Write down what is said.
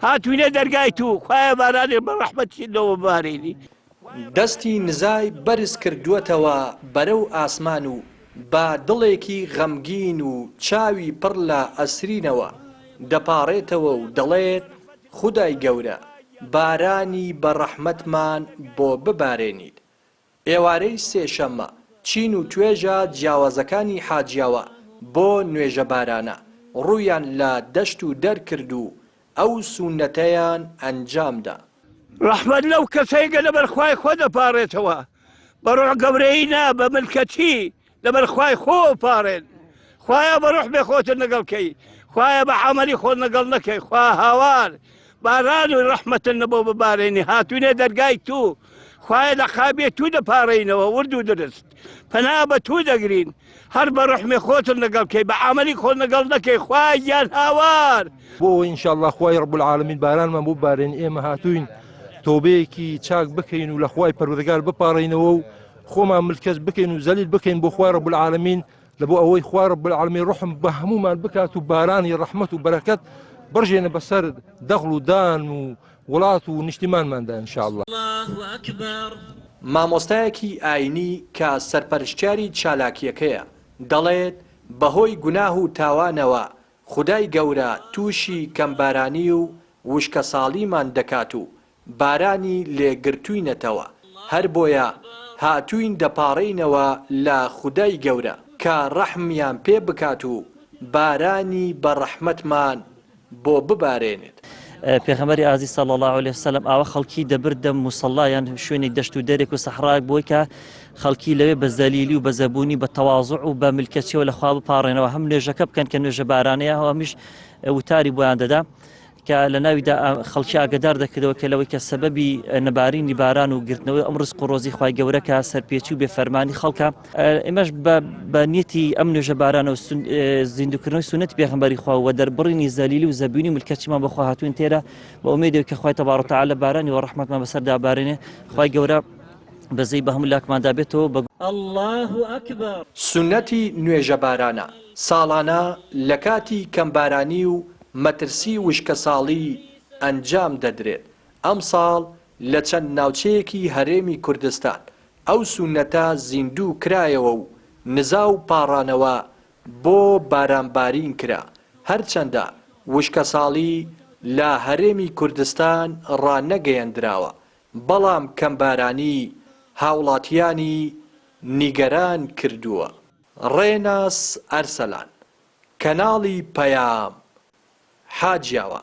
هاتوینە دەرگای تو خوایە بارانێ بە ڕەحمەت لەوە ببارێنی. دەستی نزای بەرز کردووەتەوە بەرەو ئاسمان و بە دڵێکی غەمگین و چاوی پڕ لە ئەسرینەوە دەپاڕێتەوە و دەڵێت، خودای گەورە بارانی بە ڕەحمەتمان بۆ ببارێنیت. ئێوارەی سێشەممە، چین و توێژە جیاوازەکانی حاجیاوا بۆ نوێژەبارانە ڕوویان لە دەشت و دەر کرد و ئەو سوننەتەیان ئەنجامدا. ڕەحمەت لەو کەسەی کە لەبەر خوای خۆ دەپاڕێتەوە، بە ڕۆح گەورەیی نا، بە ملکەچی لەبەر خوای خۆ پاڕێن. خوایە بە ڕوحمێ خۆتت لەگەڵ کەی، خوایە بە عەمەلی خۆت لەگەڵ نەکەی، خوا هاوار باران و ڕەحمەتت لە بۆ ببارێنی، هاتوینە دەرگای تو، خوایە لە قابیە تو دەپاڕێینەوە ورد و درست پەنا بە تو دەگرین، هەر بە ڕەحمی خۆتت لەگەڵ کەی بە عەمەلی خۆت لەگەڵ نەکەی خوایە گیان هاوار. بۆ ئەوەی ان شاء اللە خوای رب العالمین بارانمان بۆ ببارێنی ئێمە هاتووین تۆبەیەکی چاک بکەین و لە خوای پەروەردگار بپاڕێینەوە و خۆمان ملکەچ بکەین و زەلیل بکەین بۆ خوای رب العالمین لە بۆ ئەوەی خوا رب العالمین ڕحم بە هەمومان بکات و بارانی ڕەحمەت و بەرەکەت بڕژێنە بەسەر دەغڵ و دان و وڵات و نیشتیمانماندا ان شاء اللە. مامۆستایەکی ئاینی کە سەرپەرشتیاری چالاکییەکەیە، دەڵێت، بەهۆی گوناه و تاوانەوە خودای گەورە تووشی کەمبارانی و وشکەساڵیمان دەکات و بارانی لێ گرتووینەتەوە، هەربۆیە هاتووین دەپاڕێینەوە لە خودای گەورە کە ڕەحمیان پێ بکات و بارانی بە ڕەحمەتمان بۆ ببارێنێت. پێغەمبەری ئازیز صلی اللە علیە وسلم ئاوا خەڵکی دەبردە موسەڵا یان شوێنێک دەشت و دەرێک و سەحرایەک بۆی کە خەڵکی لەوێ بە زەلیلی و بە زەبوونی بە تەوازع و بە ملکەچیەوە لە خوا بپاڕێنەوە هەم نوێژەکە بکەن کە نوێژە بارانەیە هەمیش وتاری بۆیان دەدا. کە لە ناویدا خەڵکی ئاگدار دەکردەوە کە لەوەی کە سەبەبی نەبارینی باران و گرتنەوەی ئەم ڕزق و ڕۆزی خوای گەورە کە سەرپێچی و بێفەرمانی خەڵکە ئێمەش بە نیەتی ئەم نوێژە بارانە و زیندوکردنەوەی سوننەتی پێغەمبەری خوا و دەربڕینی زەلیلی و زەبینی و ملکەچیمان بۆ خوا هاتووین تێرە بە ئومێدێک کە خوای تەبارک و تەعالی بارانی و ڕەحمەتمان بەسەردا بارێنێ خوای گەورە بەزەی بە هەموو لاکماندا بێتەوە بە سوننەتی نوێژەبارانە ساڵانە لە کاتی کەمبارانی و مەترسی وشکەساڵی ئەنجام دەدرێت، ئەمساڵ لە چەند ناوچەیەکی هەرێمی کوردستان ئەو سوننەتە زیندوو کرایەوە و نزا و پاڕانەوە بۆ بارانبارین کرا، هەرچەندە وشکەساڵی لە هەرێمی کوردستان ڕانەگەیەندراوە، بەڵام کەمبارانی هاوڵاتیانی نیگەران کردووە. ڕێناس ئەرسەلان، کەناڵی پەیام، حاجیاوا.